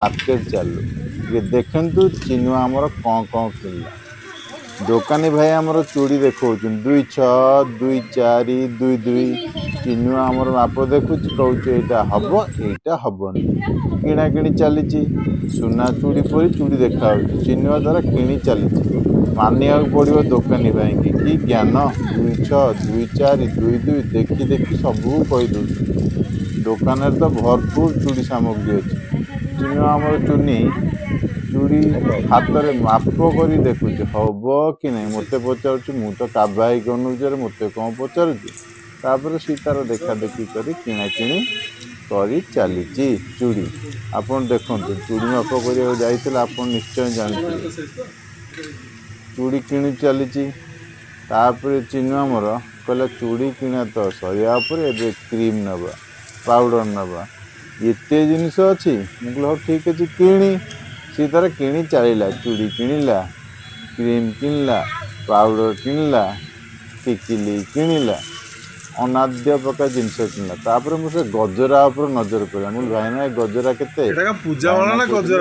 Market ଚାଲିଲୁ। ଟିକେ ଦେଖନ୍ତୁ ଚିନୁ ଆମର କ'ଣ କ'ଣ କିଣିଲା। ଦୋକାନୀ ଭାଇ ଆମର ଚୁଡ଼ି ଦେଖାଉଛନ୍ତି, 2.6, 2.4, 2.2। ଚିନୁ ଆମର ମାପ ଦେଖୁଛି, କହୁଛି ଏଇଟା ହବ, ଏଇଟା ହବନି। କିଣାକିଣି ଚାଲିଛି। ସୁନା ଚୁଡ଼ି ପରି ଚୁଡ଼ି ଦେଖାଯାଉଛି। ଚିନୁଆ ତାର କିଣି ଚାଲିଛି। ମାନିବାକୁ ପଡ଼ିବ ଦୋକାନୀ ଭାଇଙ୍କି, କି ଜ୍ଞାନ! 2.6, 2.4, 2.2 ଦେଖି ଦେଖି ସବୁ କହିଦେଉଛନ୍ତି। ଦୋକାନରେ ତ ଭରପୁର ଚୁଡ଼ି ସାମଗ୍ରୀ ଅଛି। ଚିନୁ ଆମର ଚୁନି ଚୁଡ଼ି ହାତରେ ମାପ କରି ଦେଖୁଛି ହବ କି ନାହିଁ। ମୋତେ ପଚାରୁଛି। ମୁଁ ତ କାବା ହେଇକି ଅନଉଛି, ଆରେ ମୋତେ କ'ଣ ପଚାରୁଛୁ? ତାପରେ ସିଏ ତାର ଦେଖା ଦେଖି କରି କିଣାକିଣି କରି ଚାଲିଛି ଚୁଡ଼ି। ଆପଣ ଦେଖନ୍ତୁ, ଚୁଡ଼ି ମାପ କରିବାକୁ ଯାଇଥିଲେ ଆପଣ ନିଶ୍ଚୟ ଜାଣିଥିବେ। ଚୁଡ଼ି କିଣି ଚାଲିଛି। ତାପରେ ଚିନୁ ଆମର କହିଲା, ଚୁଡ଼ି କିଣା ତ ସରିବା ଉପରେ, ଏବେ କ୍ରିମ୍ ନେବା, ପାଉଡ଼ର ନେବା, ଏତେ ଜିନିଷ ଅଛି। ମୁଁ କହିଲି, ହଉ ଠିକ୍ ଅଛି, କିଣି। ସିଏ ତାର କିଣି ଚାଲିଲା। ଚୁଡ଼ି କିଣିଲା, କ୍ରିମ୍ କିଣିଲା, ପାଉଡ଼ର କିଣିଲା, ଟିକିଲି କିଣିଲା, ଅନାଦ୍ୟ ପ୍ରକାର ଜିନିଷ କିଣିଲା। ତାପରେ ମୁଁ ସେ ଗଜରା ଉପରେ ନଜର ପଡ଼ିଲା। ମୁଁ କହିଲି, ଭାଇନା, ଏ ଗଜରା କେତେ? ଏଇଟା କଣ ପୂଜା ମାଳ ଭାଇନା ନା କହୁଛନ୍ତି ଗଜରା?